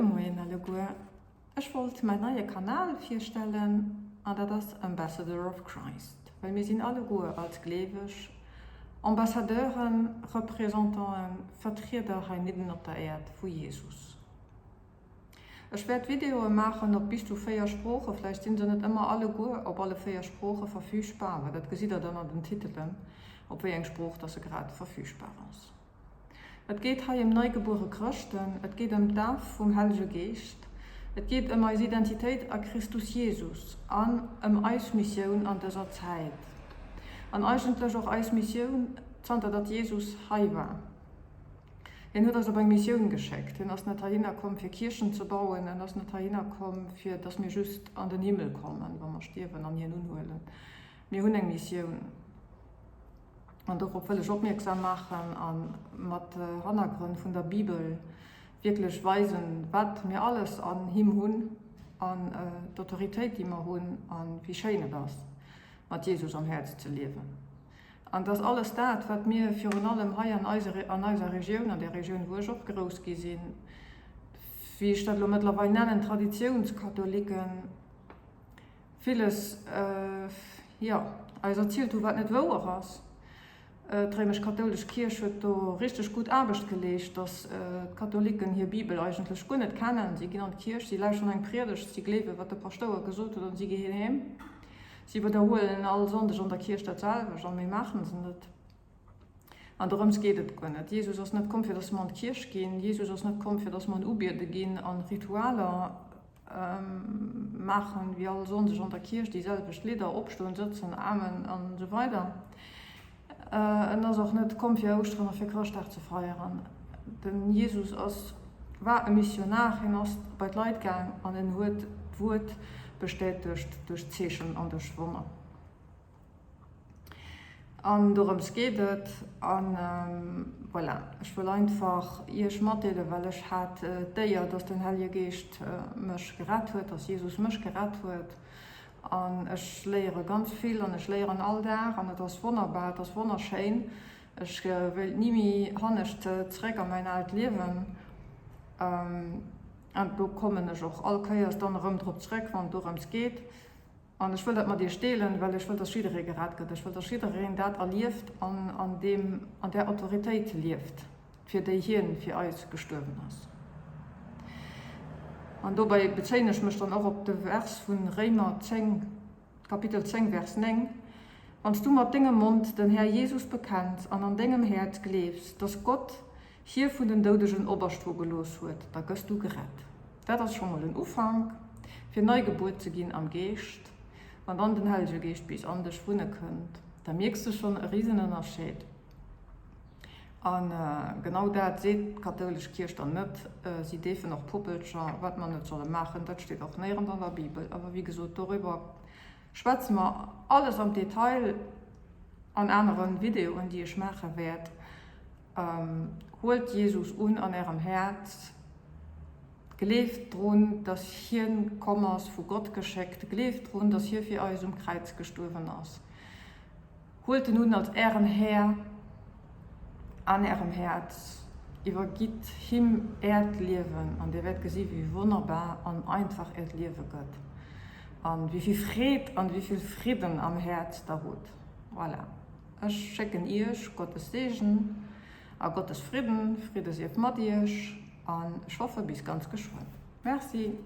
Gudde Moien alleguer, ech wollt mäin neie Kanal virstellen an dat ass Ambassador of Christ, well mir sinn alleguer als Gleeweg Ambassadeuren, Représentanten, Vertrieder heinidden op der Äerd vu Jesus. Ech wäert Videoe maachen op bis zu 4 Sproochen, vläicht sinn se net ëmmer alleguer op alle 4 Sprooche verfügbar, awer dat gesitt der dann an den Titelen, op wéi eng Sprooch dass se grad verfügbar ass. Et geet hei ëm neigebuere Chrëschten, et geet ëm d'Daf vum Hellege Geescht, et geet ëm eis Identitéit a Christus Jesus an ëm eis Missioun an dëser Zäit. An eigentlech och eis Missioun zanter datt Jesus hei war. Hien huet eis op eng Missioun geschéckt. Hien ass net heihinner komm fir Kierchen ze bauen, en ass net heihinner komm fir datt mir just an den Himmel kommen, wa mer stierwen an hien unhuelen. Mir hunn eng Missioun. An dorop wëll ech opmierksam maachen a mat Hannergrënn vun der Bibel wierklech weisen, wat mir alles an him hunn an d'Autoritéit, déi mer hunn a wéi schéin et ass, mat Jesus am Häerz ze liewen. An dass alles dat, wat mir virun allem hei an eiser Regioun, an där Regioun, wou ech och grouss gi sinn, wéi ech dat elo mëttlerweil nennen, Traditiounskatholiken, Villes, jo, eis erzielt hu wat net wouer ass. D'réimesch-kathoulesch Kierch huet do richteg gutt Aarbecht geleescht, datt d'Katholiken hir Bibel eigentlech guer net kennen. Si ginn an d'Kierch, si lauschteren eng Priedegt, si gleewen, wat de Paschtouer gesot huet an si ginn heem. Si widderhuelen all Sonndeg an der Kierch dat selwecht a méi maachen se net. An dorëms geet et guer net. Jesus ass net komm, fir datt mer an d'Kierch ginn. Jesus ass net komm, fir datt mer en ubiede ginn a Ritualer maachen, wéi all Sonndeg an der Kierch déi selwecht Lidder, opstoen, sëtzen, Amen an esou weider. En ass och net komm, fir Ouschteren a fir Chrëschtdag ze feieren. Den Jesus ass, war e Missionar, hien ass bei d'Leit gaang an en huet d'Wuert bestätegt duerch Zeechen an duerch Wonner. An dorëms geet et. An voilà, ech wëll einfach Iech matdeelen, well ech hat d'Éier, dass den Hellege Geescht mech gerett huet, dass Jesus mech gerett huet. An ech léiere ganz vill an ech léieren all Dag an et ass wonnerbar, et ass wonnerschéin. Ech wéilt ni méi hannescht zeréck a mäin aalt Liewen. An do kommen ech och all Kéiers dann erëm drop zeréck, wann et dorëms geet. An ech wëll dat mat iech deelen, well ech wëll, dass jidderee gerett gëtt. Ech wëll, dass jiddereen dat erlieft an an deem, an där Autoritéit lieft, fir déi hien fir eis gestuerwen ass. An dobäi bezéien ech mech dann och op de Vers vu Réimer 10, Kapitel 10, Vers 9, Wann s du mat dengem Mond den Här Jesus bekenns an an dengem Häerz gleefs, dass Gott hie vun den Doudegen operstoe gelooss huet, da gëss du gerett. Dat ass scho mol en Ufank, fir nei gebuer ze ginn am Geescht. Wann dann den Hellege Geescht bis an dech wunne kënnt, da mierks de schonn e Risenënnerscheed. A genau dat seet d'kathoulesch Kierch dann net. Si deefen och Puppelcher, wat mer net solle maachen. Dat steet och néierens an der Bibel. Awer wéi gesot, doriwwer schwätze mer alles am Detail an anere Videoen, déi ech maache wäert. Huelt Jesus un an ärem Häerz, gleeft drun, dass hien komm ass, vu Gott geschéckt, gleeft drun, dass hie fir eis um Kräiz gestuerwen ass. Huelt en un als ären Här an ärem Häerz, iwwergitt him äert Liewen an dir wäert gesi wéi wonnerbar an einfach äert Liewe gëtt an wéi vill Freed an wéi vill Fridden am Häerz der hutt. Voilà. Ech schécken iech Gottes Seegen a Gottes Fridden. Fridde sief mat iech an ech hoffe bis ganz geschwënn. Merci.